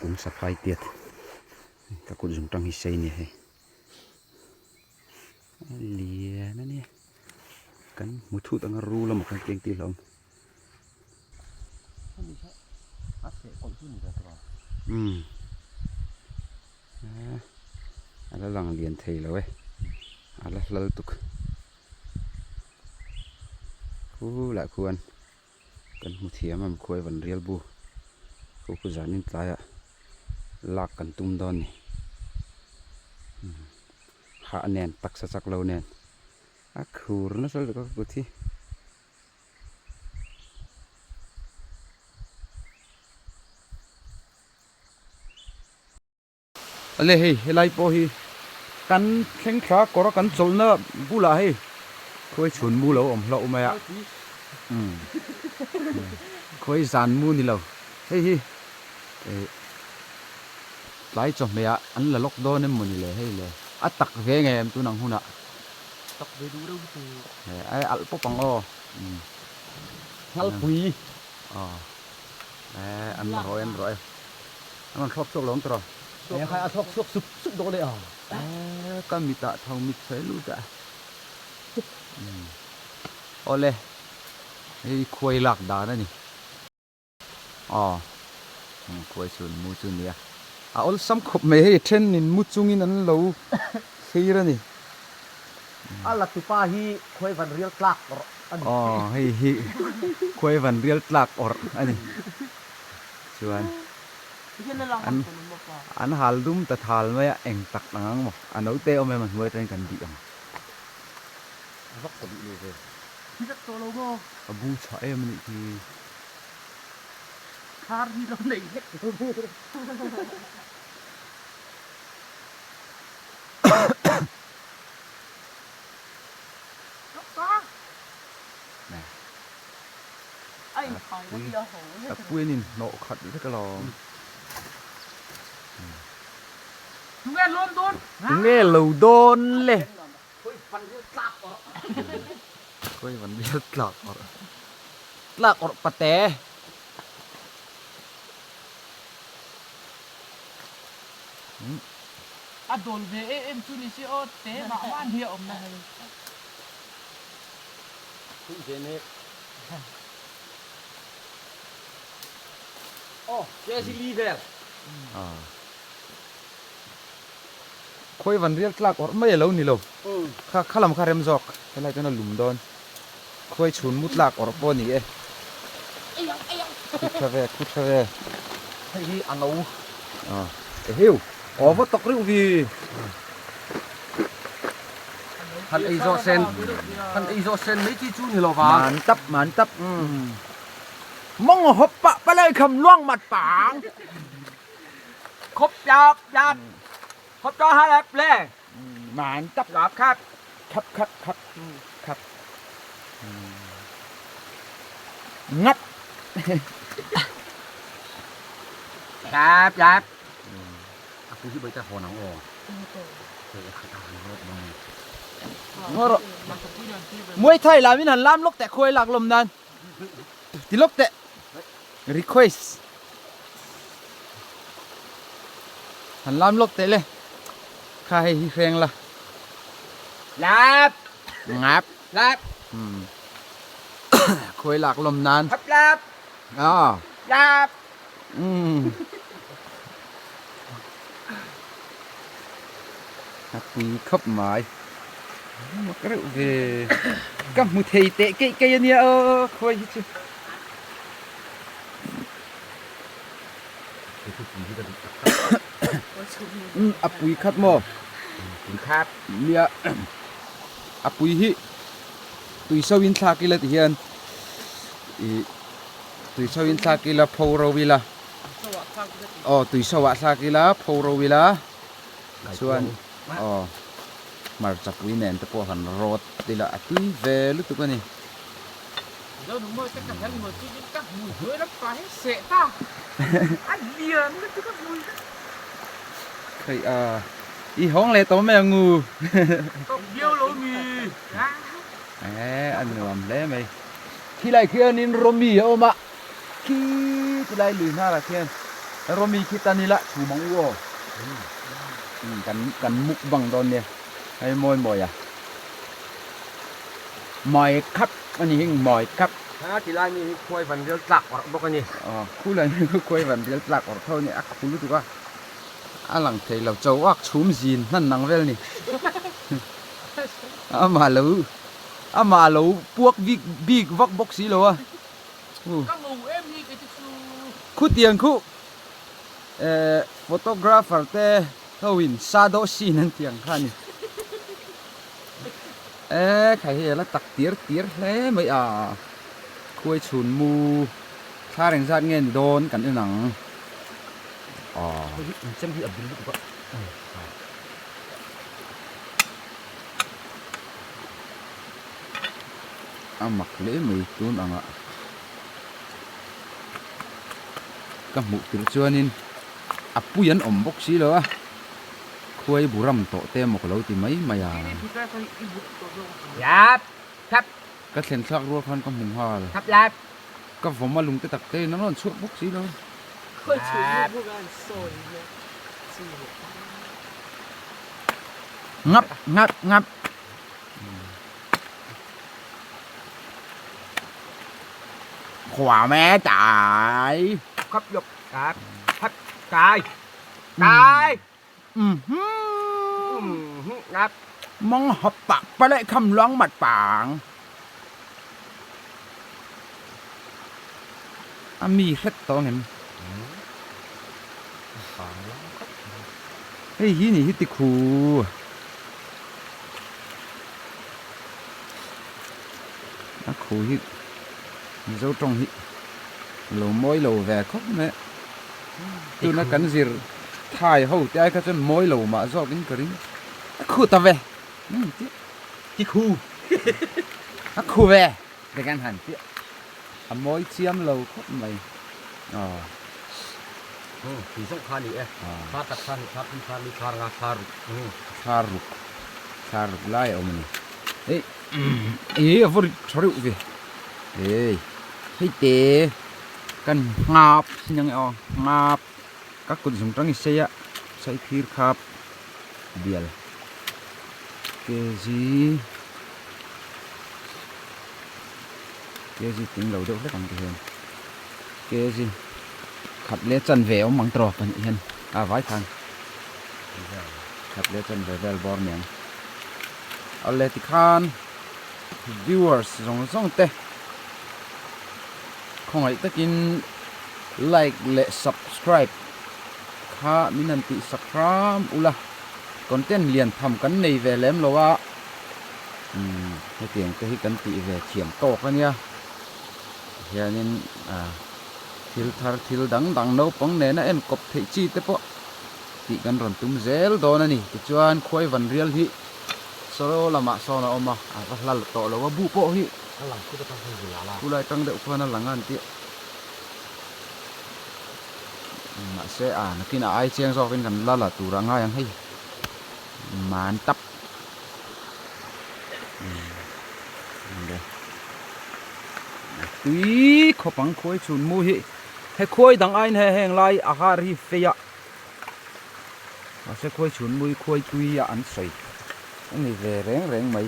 Kung saphai tiat ka kut zung tang hi sei nia hei a lian a nia kan hmu thut anga ru lamah khan keng tih hlauhawm umm a la lang lian thei lo e a la hlal tuk khulah khuan. Kan hmu thiam ang khuai van rial bu khu khu zanin tlaiah lak kan tum dawn ni. Hah nen taksa chak lo nen a khur nasa lutuk a ka kut hi. Ale hei helai pawh hi kan thleng thla kawr a kan chawlhna bulah hei khawi chhun mu lo awm hlauh mai a umm khawi zan mu ni lo hei hi eh tlai chawhmeh ah an la lawk dawn em mawni le hei le a tak ve ngei em tun ang hunah tak ve duh reuh chu eh a alh pawp ang aw umm Nghalpui aw eh an rawh e an rawh e. An rawn thlawk chhuak lo ang tawh. Eng khai a thlawk chhuak sup sup dawn e a. Ka mitah tho mit sawi lut a. Awle, hei khuai lak dan a ni. Aw, khuai chhun mu chu nia. A awlsam khawp mai hei thenin mu chungin an lo thlir a ni. A la tupa hi khuai van rial tlak awrh a ni. Aw, hei hi khuai van rial tlak awrh a ni. Chuan an an hal dum ta thal mai a, eng tak ang ang maw? A naute awm em a hnuai atangin kan bih ang. A vak ta bih lo ve. Thi vek tawh lo maw? A bu chhah em a nih khi. Khar hi lo nei hlek lo ve. A puiin in hnawh khat vek alawm. Tunge lawm dawn? Tunge lo dawn le? Khawi van rial tlak awrh. Khawi van rial tlak awrh. Tlak awrh pate. A dawl ve em em chu ni si aw te mah mah hi a awm na hei. Khawi van rial tlak awrh mai a lo ni lo. Kha kha lam kha rem zawk helai chuan a lum dawn. Khawi chhun mu tlak awrh pawh a ni e. Khu tha ve khu tha ve. Hei hi a no. Ehiu aw va tawk reuh vi. Han ei zawh sen han ei zawh sen mai chi chu ni lo va. Man tap man tap. Mawng hawp pah palai kham luang mat pang. Khawp lap lap khawp ta ha lap le. Man tap lap khap. Khap khap khap khap. Ngap. Lap lap. A pu hi bai ta hawn ang aw. Muay Thai lam in han lam lawk teh khuai lak lawm nan ti lawk teh request han lam lawk teh le kha hei hi hreng la lap ngap lap khuai lak lawm nan hap lap a lap Umm a pui khawp mai mak reuh ve ka hmu thei teh keih keih ania aw khuai hi chu umm a pui khat maw pui khat nia a pui hi tui so in thlak ila ti hian ih. Tui so in thlak ila pho ro ila aw tui so ah thlak ila pho ro ila chuan aw hmarcha pui nen te pawh han rawt ila a tui ve lutuk a ni. Khaih a i hawng leh tawh mai ang u. A nuam hle mai. Khilai khianin Romi a awm a, khi tilai lui hnarah khian. Rawmi khi tan ila chhum ang u aw. Kan kan mukbang dawn nia. Hei mawi mawi a. Mawi khap a ni hing mawi khap. Heng a ti lai mi hi khuai van rial tlak awrh bawk a ni. Aw khu lai mi khu khuai van rial tlak awrh tho a ni a khu lutuk a. A lang thei lo cho ak chhum zin hman nang vel ni. Amah lo amah lo puak bik bik vak bawk si lo a. Ka ngo em hi kei te chu. Khutiang khu eh photographer te ho in shadow scene an tih ang kha a ni. Eh khai hei a la tak tir tir hle mai a. Khuai chhun mu thla reng zat nge ni dawn kan en ang. Aw. Hei hi in chem hi a bil lutuk a. A mak hle mai tun angah ka hmuh tirh chuanin a pui an awm bawk si lo a, khuai bu ram tawh te emaw ka lo ti mai mai a. Ka thlen thlak rual khan ka hmu nghal. Ka vawm a lungte tak te in an rawn chhuak bawk si lo. Ngap ngap ngap. Khua mẹ chạy. Khắp dục cáp hắt cài cài. Ngap. Mong hop pak pa lại khăm loáng mặt pang. A mi hret tawh ang em? Hei hi ni hi tikhu. A khu hi Mizo tawng hi lo mawi lo ve khawp mai a. Tuna kan zir thai ho te ai kha chuan mawi lo mah zawk in ka ring. A khu ta ve. Tikhu. A khu ve. Te kan han tih a mawi chiam lo khawp mai aw. Thei zawng kha a ni e. Thla tak thla hnih thla thum thla li thla nga thla ruk. Thla ruk thla ruk lai a awm a ni. Hei ih a va rit tha reuh ve. Hei hei te kan nghap sin ang e aw nghap ka kut zung tang i sei a sei phir khap bial kg. Kg tling lo deuh hlek ang ti hian kg khat leh chanve a awm ang tawp a nih hian a vai khan khat leh chanve vel bawr ni ang awle tikhan viewers zawng zawng te khawngaih takin like leh subscribe kha min han tih sak hram ula content lian tham kan nei ve lem lo a. Umm hetiang te hi kan tih ve thiam tawk a nia hianin ah thil thar thil dang dang naupang nena enkawp theih chi te pawh tih kan rawn tum zel dawn a ni tichuan khuai van rial hi saw lamah sawn a awm a a va hla tawh lo a bu pawh hi khulai tang deuh khuan a lang a an tih mahse ah nakinah ai chiang zawkin kan la la tur a ngai ang hei man tap. Tui khawp ang khuai chhun mu hi he khuai dang aiin he heng lai a har hi fei a mahse khuai chhun mu hi khuai tui a an sawi a ni ve reng reng mai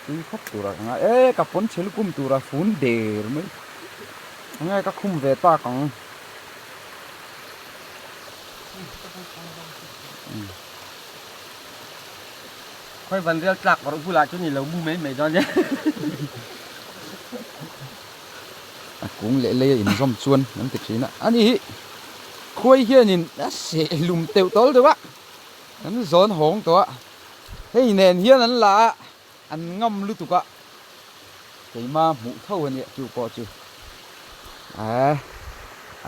tui khawp tur a ka ngai e ka pawn chhe lukum tur a fun der mai enge ka khum ve tak ang. Khawi van rial tlak rawh bulah chuan i lo mu mai mai dawn nia. A kung leh lei a inzawm chuan an ti thin a, ani hi khuai hianin a seh lum teuh tawl deuh a, an zawn hawng tawh a, hei nen hian an la a, an ngam lutuk a, keima hmuh tho a nia chu pawh chu a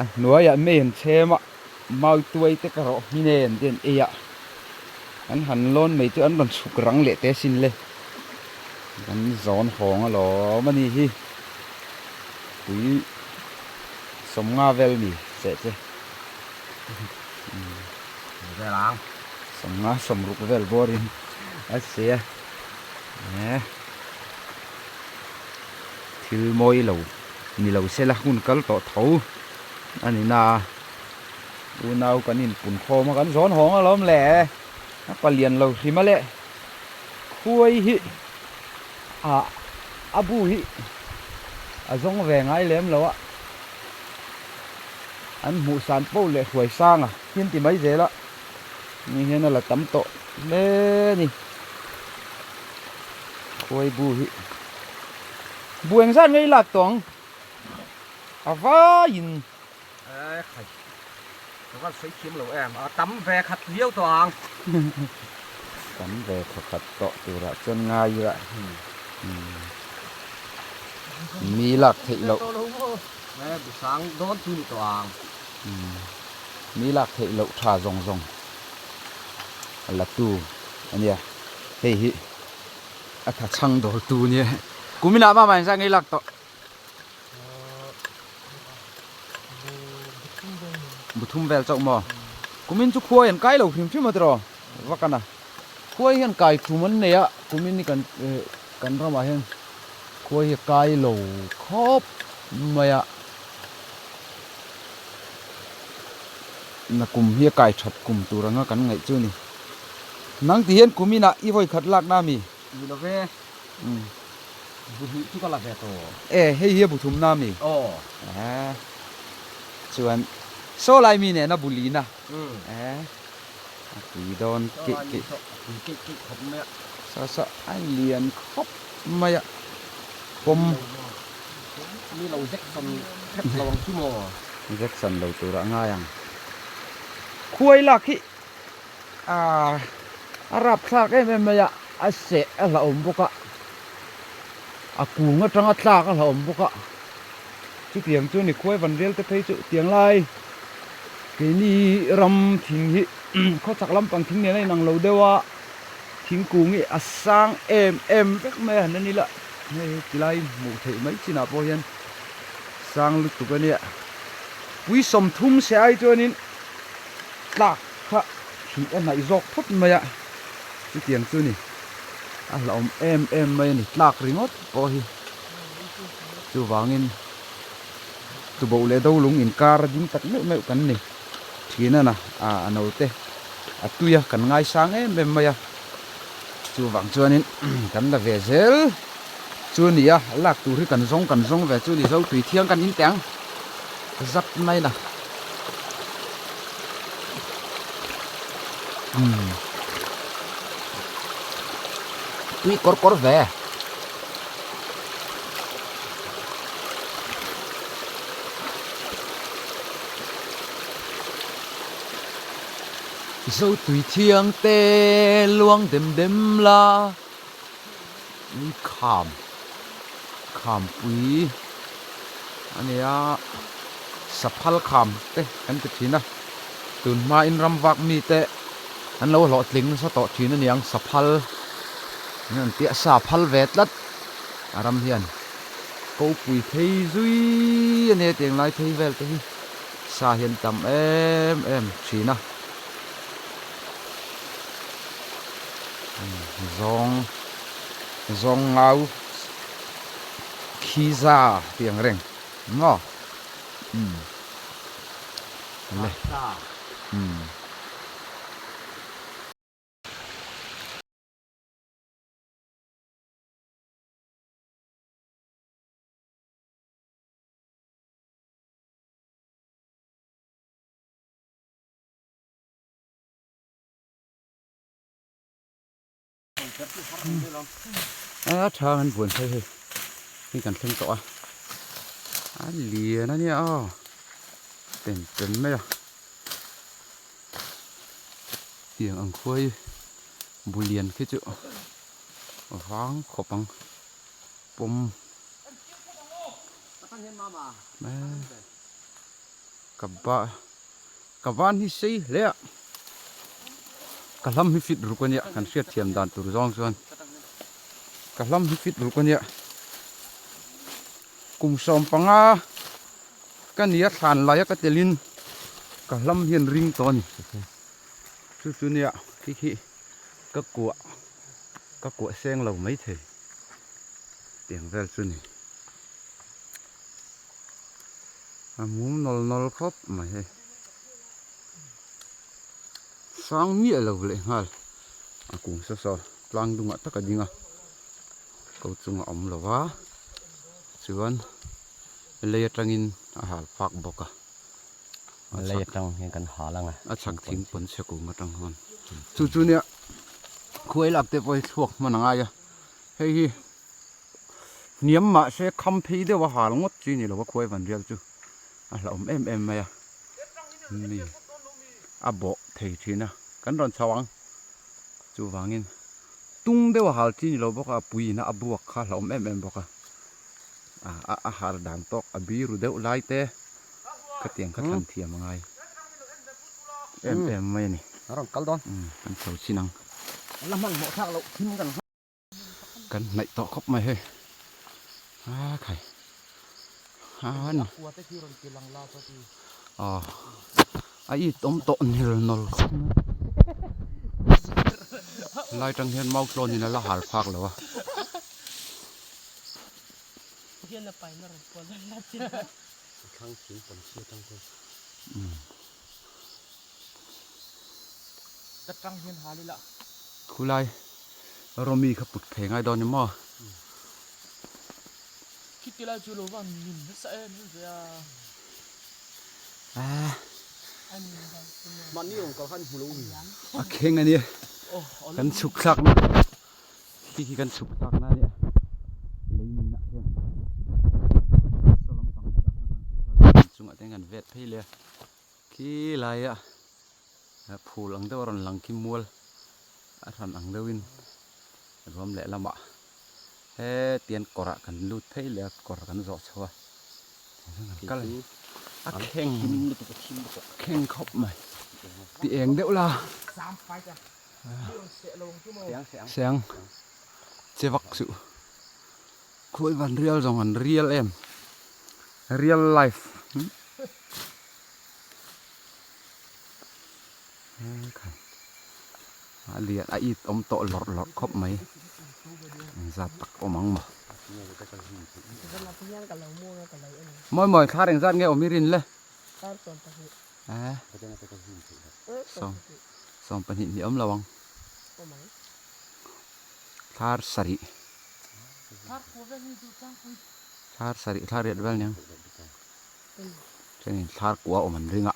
a hnuaiah mei an chhem a. Mautuai te ka rawh hmin e an ti an ei a, an han lawn mai chu an rawn chhuk rang leh teh asin le, kan zawn hawng alawm a ni hi, pui sawmnga vel mi seh che, sawmnga sawmruk vel bawrin a seh a, thil mawi lo ni lo se la hun kal tawh tho a ni na. Unau kan inpun khawm a kan zawn hawng alawm le a palian lo hrim a le khuai hi ah a bu hi a zawng ve ngai lem lo a an hmuh san poh leh hruai sang a thil ti mai zel a ni hian a la tam tawh hle a ni khuai bu hi bu engzat nge i lak tawh ang a vaiin. E khai, ka van sawi thiam lo em, a tam ve khat viau tawh ang. Tam ve thaw khat tawh turah chuan ngai ila mi lak theih loh. E busang dawn chu ni tawh ang. Mi lak theih loh tha zawng zawng a la tu a nia, hei hi a tha chhang dawr tu a nia. Kuminah mah mah engzat nge i lak tawh? Bu thum vel chauh maw? Kumin chu khuai an kai lo hrim hrim a tiraw? Vak a na. Khuai hian kai thum an nei a, kumin hi kan kan ramah hian khuai hi a kai lo khawp mai a. Na kum hi a kai that kum tur anga kan ngaih chu a ni. Nang ti hian kuminah i vawi khat lakna a mi? Ni lo ve. Bu hnih chu ka la ve tawh. E, hei hi a bu thumna a mi? Aw. E, chuan saw lai mi nena bu lina. E, a pui dawn keih keih. Saw lai mi saw a pui keih keih khawp mai a. Saw saw a lian khawp mai a, pawm. Ni lo Jackson hrep lo ang chu maw? Jackson lo turah ngai ang. Khuai lak hi. A a rapthlak em em mai a, a seh a hlauhawm bawk a, a kung atanga tlak a hlauhawm bawk a, chutiang chu ni khuai van rial te phei chu tiang lai keini ram thing hi khawchhak lampang thing nen a inang lo deuh a, thingkung hi a sang em em vek mai a han en ila hei tilai hmuh theih mai chinah pawh hian sang lutuk a nia pui 30 se ai chuanin tlak kha thih a hnaih zawk phawt mai a, chutiang chu ni a hlauhawm em em mai a ni, tlak ringawt pawh hi chuvangin tuboh leh dolung inkar a ding tak meuh meuh kan ni thin a na a a naute a tui a kan ngaisang em em mai a, chuvang chuanin kan la ve zel chu a ni a, lak tur hi kan zawng kan zawng ve chu a ni zo tui thiang kan in teh ang zap mai la. Tui kawr kawr ve. Zo tui thiang te luang dem dem la. Kham kham pui a ni a saphal kham te kan ti thin a tun hmain ram vak mi te an lo hlawhtling nasa tawh thin a niang saphal an tih a sa phal ve tlat a ram hian kopui phei zui a nia tiang lai phei vel te hi sa hian tam em em thin a. Zawng zawng ngau khi za tih ang reng maw umm le umm. A tha an buan phei hei hei kan thleng tawh a a lian a nia aw pen pen mai a tiang ang khuai bu lian khi chu a vang khawp ang pawm ka ba Ka van hi sei hle a, ka hlam hi fit ruk a nia, kan hriat thiam dan tur zawng chuan ka hlam hi fit ruk a nia. Kum 15 ka nia thlan laia ka telin ka hlam hian ring tawh a ni. Chu chu nia khi khi ka kuah ka kuah seng lo maithei tiang vel chu ni. A mum nawl nawl khawp mai hei. Sang miah lo leh nghal a kung saw saw tlang dungah tak a ding a ko chunga awm lo va chuan lei atangin a hal phak bawk a. Lei atang hian kan hal ang a. A chhak thing pawn chhe kung atang hawn. Chu chu nia khuai lak te pawh hi thluak hman a ngai a hei hi hniam mah se kham phei deuh a hal ngawt chi ni lo a khuai van rial chu a hlauhawm em em mai a mi a bawh thei thin a kan rawn chho ang chuvangin tung deuh a hal chi ni lo bawk a a puiin a buak kha a hlauhawm em em bawk a a har dan tawk a biru deuh lai te khatiang kha thlan thiam a ngai em em mai a ni a rawn kal dawn kan chho chin ang la hmanhmawh thlak loh thim kan kan hnaih tawh khawp mai hei a khai an aw a it awm tawh nil nawl khawp mai lai tang hian mau tlawn in a la hal phak lo a. Khulai Romi kha put phei ngai dawn ni maw? A kheng a nia kan chhuk thlak na khi khi kan chhuk thlak na a nia lei min ah hian saw lampang hetah khan kan chhuk a chungah te hian kan vet phei leh a khi laia phul ang deuh a rawn lang khi mual a hran ang deuhin ruam leh lamah hetian kawrah kan lut phei leh a kawr kan zawh chho a kal a kheng kheng khawp mai ti eng deuh la Siang che vak suh khawi van rial zawng an rial em real life a lian a it awm tawh lawrh lawrh khawp mai engzat tak awm ang maw mawi mawi thlar engzat nge awm i rin le. 22 ni awm lo ang thlar sarih thlar sarih thlar riat vel nia chuanin thlar kua awm an ring a.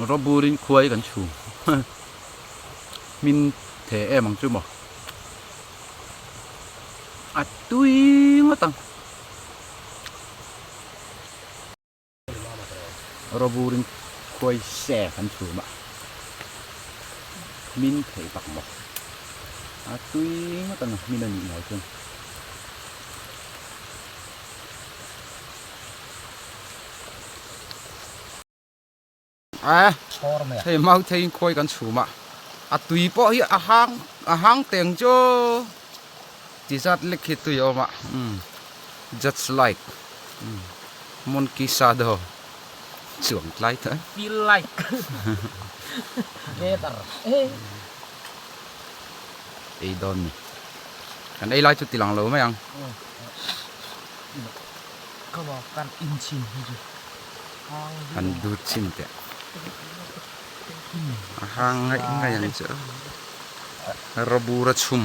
Rawburin khuai kan chhum hmin the em ang chu maw a tui ngawt ang rawburin khuai se kan chhum a hmin thei tak maw a tui ngawt ang hmin a nih ngai chuan. A hei mau theiin khawi kan chhum a a tui pawh hi a hang a hang teng chu ti zat lek hi tui a awm a umm just like umm monkey shadow chuang tlai ta feel like better ei dawn ni kan ei lai chu ti lang lo mai ang. Han dut chhin teh a hang ngaih ngaih ang chu rawbur a chhum.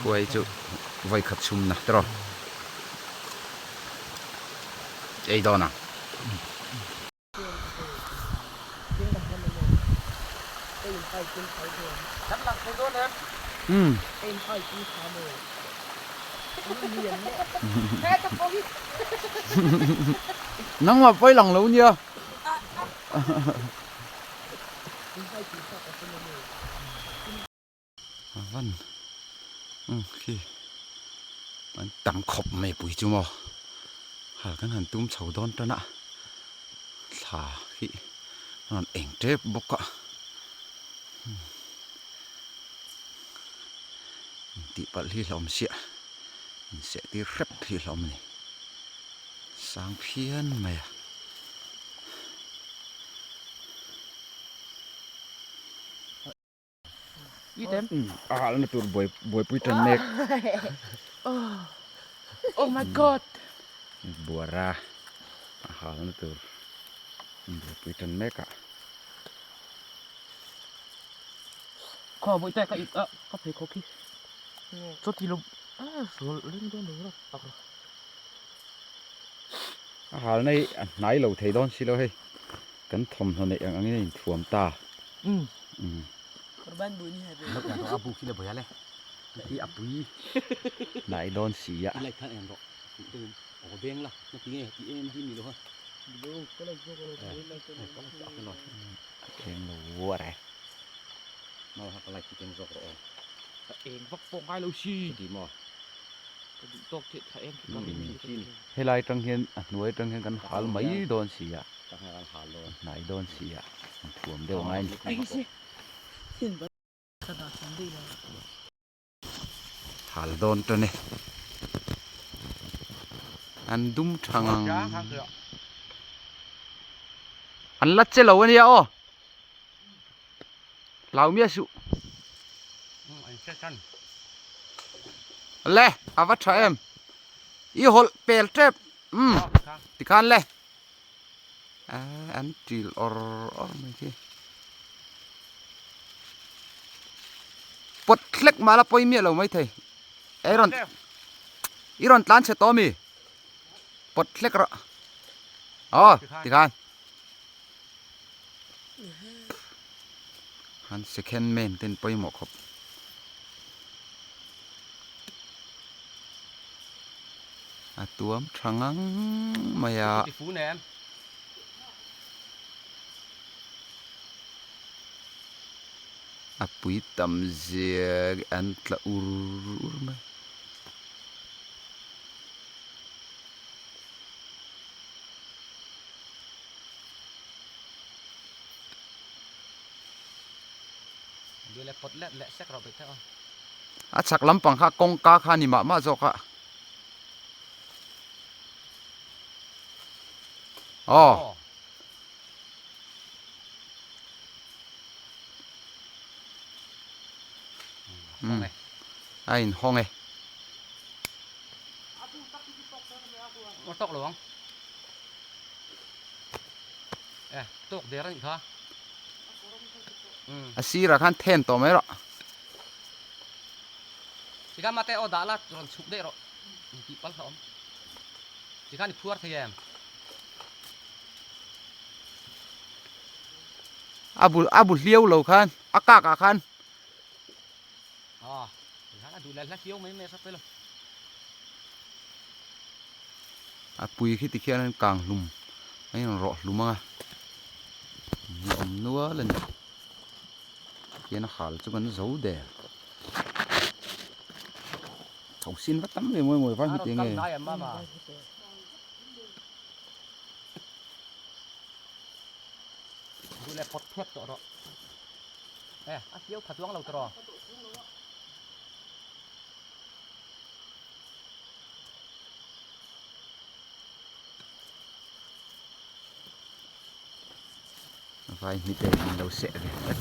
Khuai chu vawi khat chhum na tiraw ei dawn ang. Nangmah pawi lang lo nia. A van umm khi an tam khawp mai pui chu maw hal kan han tum chho dawn tan a thla hi a rawn eng tep bawk a intih palh hi hlauhawm siah inseh tir hrep hi hlauhawm a ni sang phian mai a. A halna tur buaipui tan mek. Oh my god. Buara a halna tur buaipui tan mek a. Khaw vawi te ka ip a ka pheikhawk hi chaw ti lo sual ring dawn lo rawh tak rawh. A halna hi a hnai lo thei dawn si lo hei kan thawmhnaw neih ang angin a inthuam ta. Hnai dawn si a. Eng lo vuar e. Eng vak pawh ngai lo si. Ka duh tawk chiah tha em khi ka ring si. Helai atang hian a hnuai atang hian kan hal mai dawn si a. Hnai dawn si a. Thuam deuh ngai a ni. Hal dawn tan e. An dum tha ngang. An la che lo a nia aw. Hlau miah suh. Le a va tha em. I hawlh pel tep. Umm tikhan le. An til awr awr mai khi. Pawt hlek mah la pawi miah lo mai thei. I rawn i rawn tlan chhe tawh ami? Pawt hlek rawh. Aw tikhan. Han second man ten pawimawh khawp. A tuam tha ngang mai a. A pui tam zia an tla ur ur mai. A chhak lampang kha kawngka kha a ni mah mah zawk a. Aw. Umm a inhawng e. A sirah khan then tawh mai rawh. A bu a bu hliau lo khan a kak ah khan. A pui khi tikhian an kang hlum a in rawh hlum ang a a awm nual a ni tikhian a hal chu kan zo der tho sin va tam ve mawi mawi vai heti nge. Vai hmit em min lo seh ve hlek.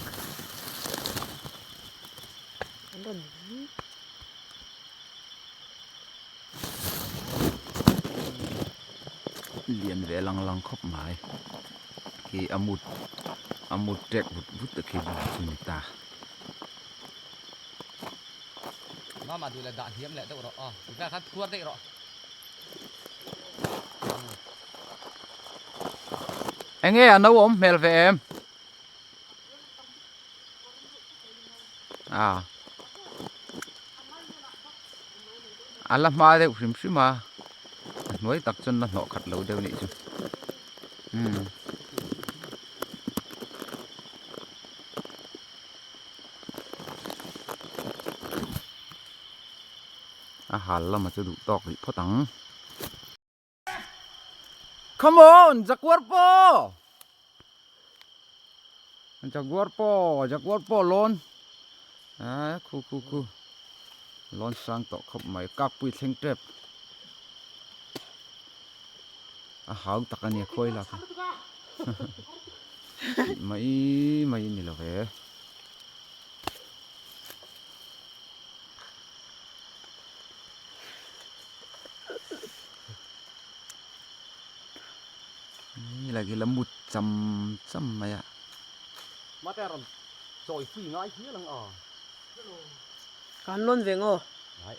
Lian ve lang lang khawp mai. Khi a mut a mut ṭek vut vut te khi chu ni ta. Mama duh leh dah hniam leh deuh rawh aw ti vel khan phuar daih rawh. Enge a no awm hmel ve em? A a la hma deuh hrim hrim a a hnuai tak chuan la hnawh khat lo deuh nih chu umm. A hal lamah chu duh tawk rih phawt ang. Come on Jaguar pawh Jaguar pawh Jaguar pawh lawn a khu khu khu lawn sang tawh khawp mai kakpui thleng tep a hau tak a nia khawi lak tih mai mai a ni lo ve. Helai khi la mut cham cham mai a. Mate a rawn chawi fui ngai hial ang a. Ka han lawn ve ngaw. Ngai.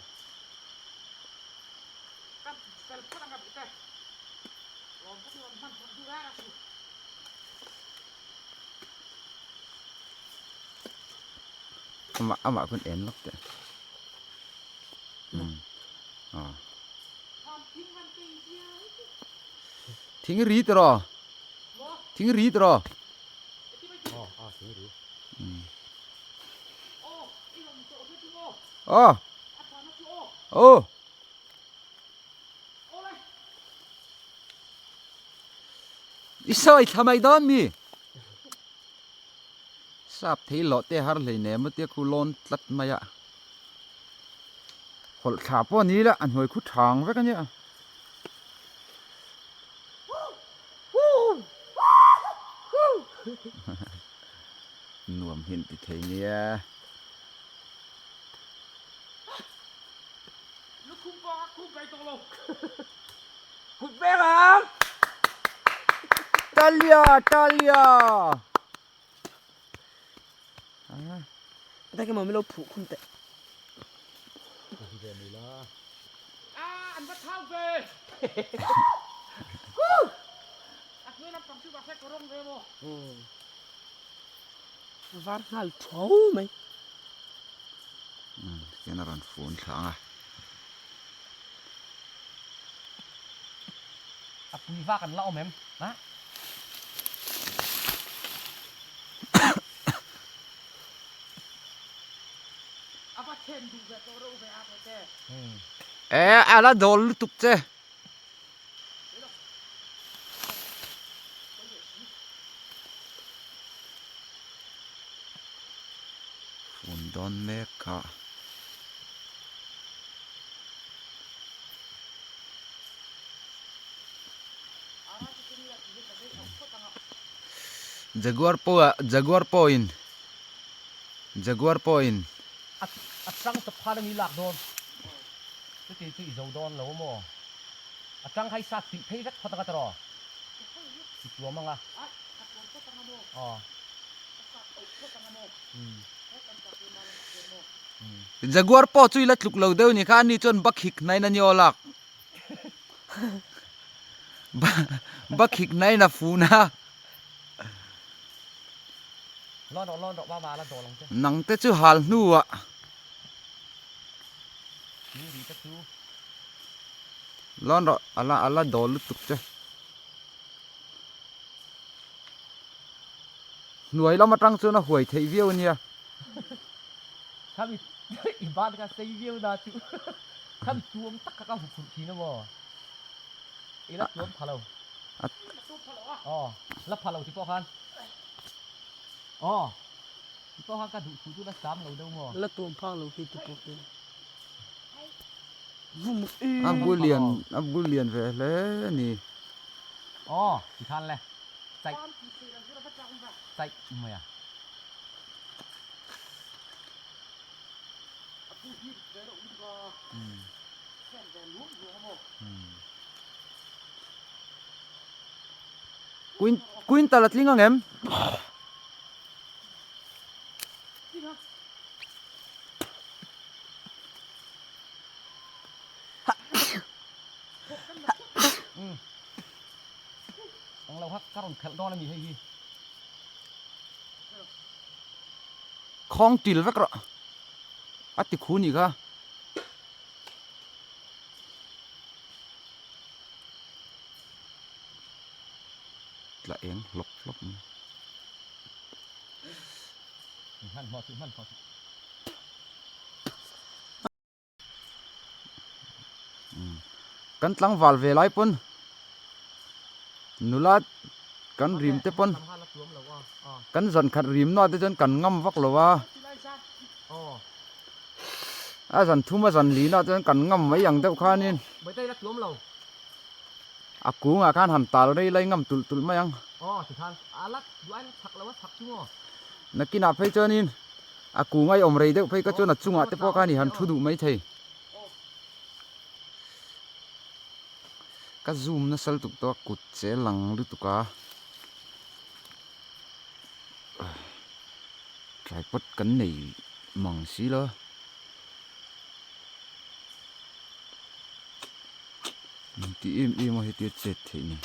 Amah amah khawn en lawk teh. Umm aw. Thing ri tiraw? Thing ri tiraw? Aw aw thing ri. Umm. Aw. Aw. I sawi thla mai dawn mi? Sap thei loh te har hlei nem a tia khu lawn tlat mai a. Hawlh thla pawh a ni la, a hnuai khu thang vek a nia. Nuam hi an ti thei nia. Lukhum pawh a khum kai tawh lo. Kut veng ang! Talia! Talia! Ta ke mami lo phu khum teh. Ah, an va thau ve! A hnuai lampang chu mahse ka rawng ve maw? Var nghal tho mai. Tihian a rawn fun thla ang a. A pui vak an la awm em? Ha? A va then duh ve tawh reuh ve a Tete. E, a la dawl lutuk che. Fun dawn mek a. Jaguar pawh jaguar pawhin jaguar pawhin. A chang chawp khan a ni lak dawn. Chuti chu i zo dawn lo maw? A chang kha i sat chilh phei vek phawt anga tiraw? I tuam anga. Aw. Jaguar pawh chu i la tluk lo deuh ni kha ani chuan bakhik hnain a ni aw lak. Bakhik hnain a fun a. Lawn rawh lawn rawh mama la dawl ang che. Nang te chu hal hnuah. Thing ri te chu. Lawn rawh ala ala dawl lutuk che. Hnuai lam atang chuan a huai theih viau ania. Khami i ban kha sei viau na chu khami tuam tak kha ka hu phurh thin a maw? I la tuam pha lo. Aw, la pha lo ti pawh khan. Aw, ti pawh khan ka duh thu chu la sam lo deuh maw? La tuam phak lo khi ti pawh khi. A bu lian a bu lian ve hle a ni. Aw, ti khan le. Chaih chaih mai a. Quin quintal a tling ang em? Ang lo hak ka rawn khelh dawn a ni hei hi. Khawng til vek rawh. A ti khu nih kha. Tla eng hlawp hlawp mai. Hmanhmawh suh hmanhmawh suh. Kan tlangval ve lai pawn nula kan rim te pawn kan zan khat rim na te chuan kan ngam vak lo a a zan thum a zan li na chuan kan ngam mai ang deuh khanin a kungah khan han tal rei lai ngam tulh tulh mai ang nakinah phei chuanin. A kung a i awm rei deuh phei kha chuan a chungah te pawh khan i han thu duh maithei. Ka zoom nasa lutuk tawh a kut che lang lutuk a. Tripod kan nei mang si lo. Engti em em a hetia chet theih ni.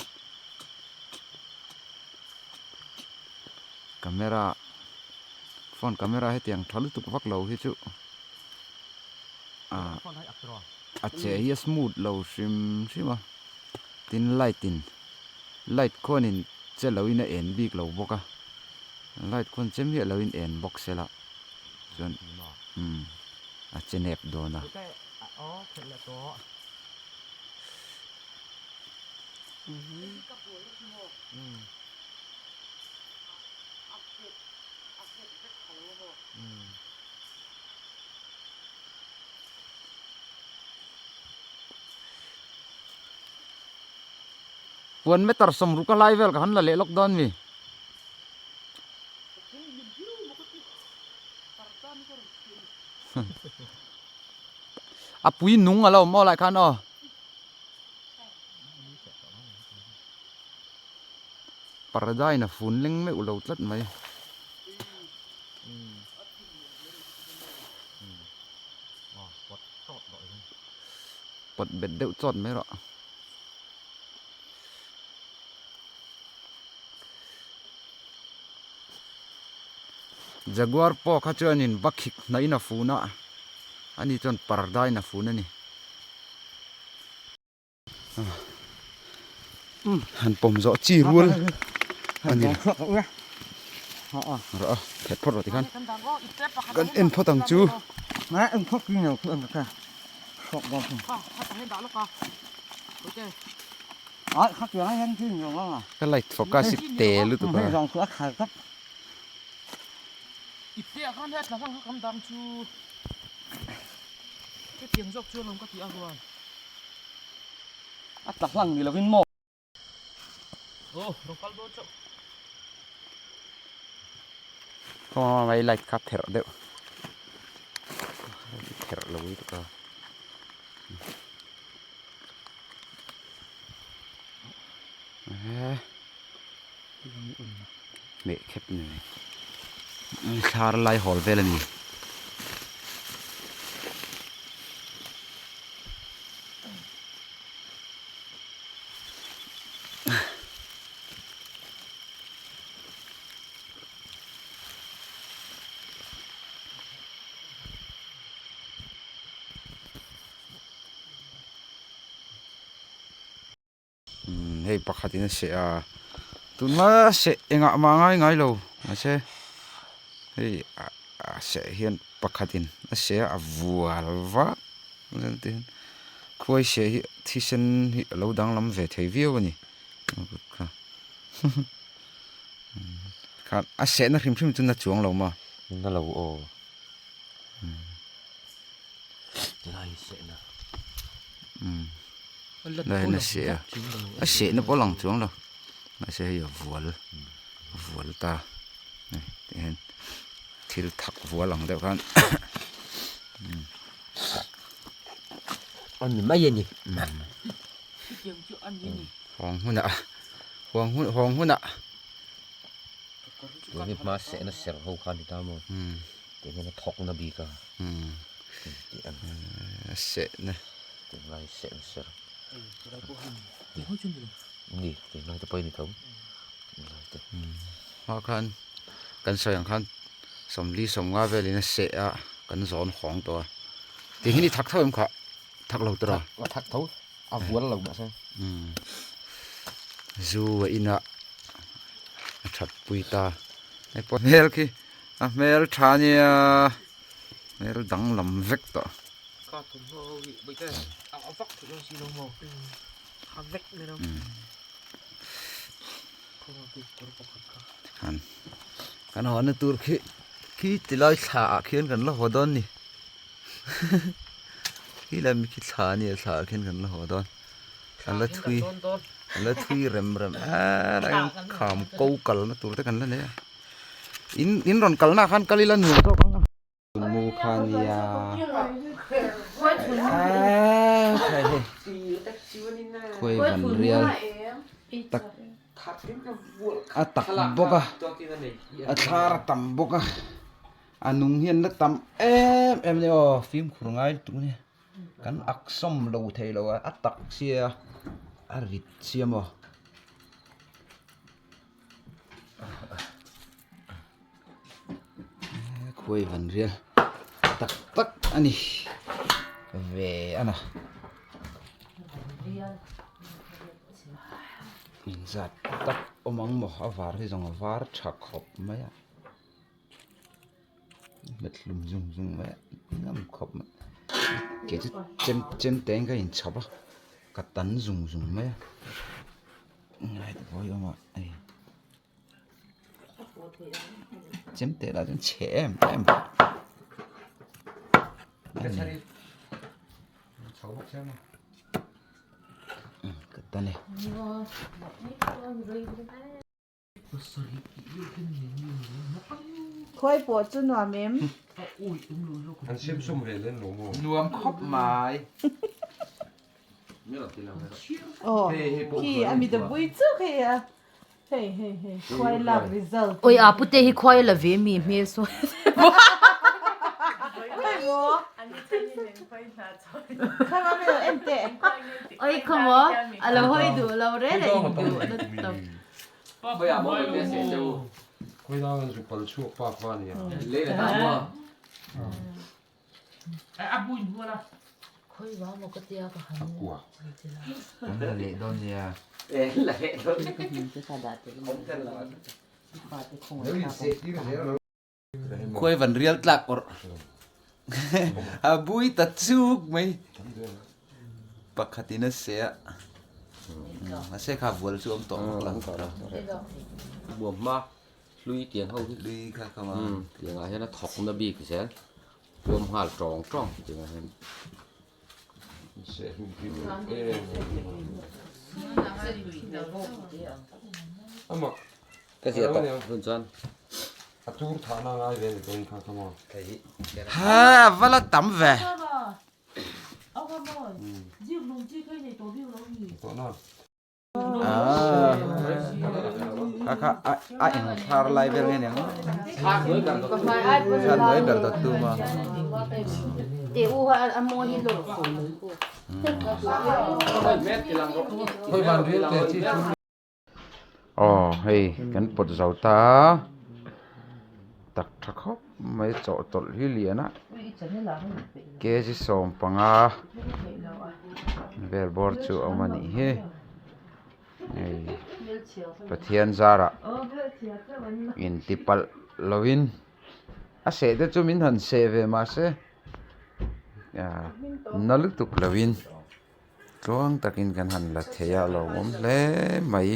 Camera phone camera hetiang tha lutuk vak lo hi chu ah a che hi a smooth lo hrim hrim a tin light in light khuanin che lo in a en bik lo bawk a light khuan che miah lo in en bawk se la chuan umm a che nep dawn a. Puan meter sawmruk a lai vel ka han la leh lawk dawn mi. A pui nung a lo awm aw lai khan aw. Parda in a fun leng meuh lo tlat mai. Pawt bet deuh chawt mai rawh. Jaguar pawh kha chuanin bakhik hnahin a fun a, ani chuan parda in a fun a ni. Han pawm zawh chi rual a ni rawh a phet phawt rawh tikhan kan en phawt ang chu. Ka light focus hi te lutuk a. A tla hlang ni lovin maw? Aw, rawn kal dawn chauh. Khaw mai light kha pherh deuh. Pherh lo lutuk a. Hmeh khep ni mai. Thlar lai hawl vel a ni. Hei pakhatin a seh a tunlai a seh engah mah ngai ngai lo mahse hei a seh hian pakhatin a seh a a vual vak khuai seh hi thisen hi a lo danglam ve thei viau a ni khan a sehna hrim hrim chu na chuang lo maw. Na lo aw. Tilai sehna. Lai na seh a a sehna pawh a lang chuang lo mahse hei a vual a vual ta hei tah hian thil thak vual ang deuh khan a ni mai a ni hawng hunah hawng hun hawng hunah tun hi hma sehna ser ho kha a ni ta maw tih hian a thawk na bik a tih ang a sehna. Tunlai sehna ser ni tunlai te pawh a ni tho tunlai te. Hma khan kan sawi ang khan sawmli sawmnga velin a seh a kan zawn hawng tawh a tih hi ni thak tho em kha thak lo tura. A thak tho a vual lo mahse. Zu a inah a that pui ta hei pawh hmel khi a hmel tha nia hmel danglam vek tawh. Ka thawmhnaw ho hi bawihte a vak theih dawn si lo maw? A vek ni lo. Khan kan haw na tur khi khi tilai thla ah khian kan la haw dawn ni khi lai mi khi thla a nia thla ah khian kan la haw dawn a la thui a la thui rem rem eee lai hian kham ko kalna tur te kan la nei a in in rawn kalna ah khan kal ila nuam zawk ang a. Mu kha nia khawi van rial tak a tak bawk a a thlar a tam bawk a. A nung hian la tam em em a ni aw fimkhur ngai lutuk a ni kan ak sawm lo thei lo a a tak sia a rit sia maw. Khuai van rial tak tak a ni ve a na. Inzat tak awm ang maw a var hi zawng a var tha khawp mai a hmet hlum zung zung mai a ngam khawp mai kei chu chem chem te in ka inchhawp a ka tan zung zung mai a ngai te pawh hi a awm a hei chem te lah chuan chhe em em ka tan e. Khawi pawh chu nuam em? An siam sawm ve len lo maw? Nuam khawp mai. Aw khi a mi dabui chuk hei a hei hei hei khuai lak result. Oi a pute hi khuai la ve mi hmel sawi. Khawi maw? Khawi maw mi lo en teh. Oi khaw maw a lo hawi duh lo reng a in duh na tawp. Khawi dang an zuk pal chhuak pak va nia. A kua. Kan la leh dawn nia. Khuai van rial tlak awrh a bui ta chuk mai pakhatin a se a mahse kha vual chu a awm tawh bawk lo. Buam hma hlui tiang ho hi hlui kha kha ma tiang ah hian a thawk na bik zel tuam nghal tawng tawng tiang ah hian. Ka zia tawh hun chuan. A tur thah na ngai ve ni dawn kha kha maw. Ha va la tam ve. Kha kha a eng thlar lai vel nge niang thlar hnuai ber dawt tum a. Aw hei kan pawt zo ta tak tha khawp mai chawhtawlh hi lian a kg 15 vel bawr chu a awm a nih hi hei Pathian zarah inti palh lovin a seh te chu min han seh ve mahse na lutuk lovin. Tluang takin kan han la thei a, a lawmawm hle mai.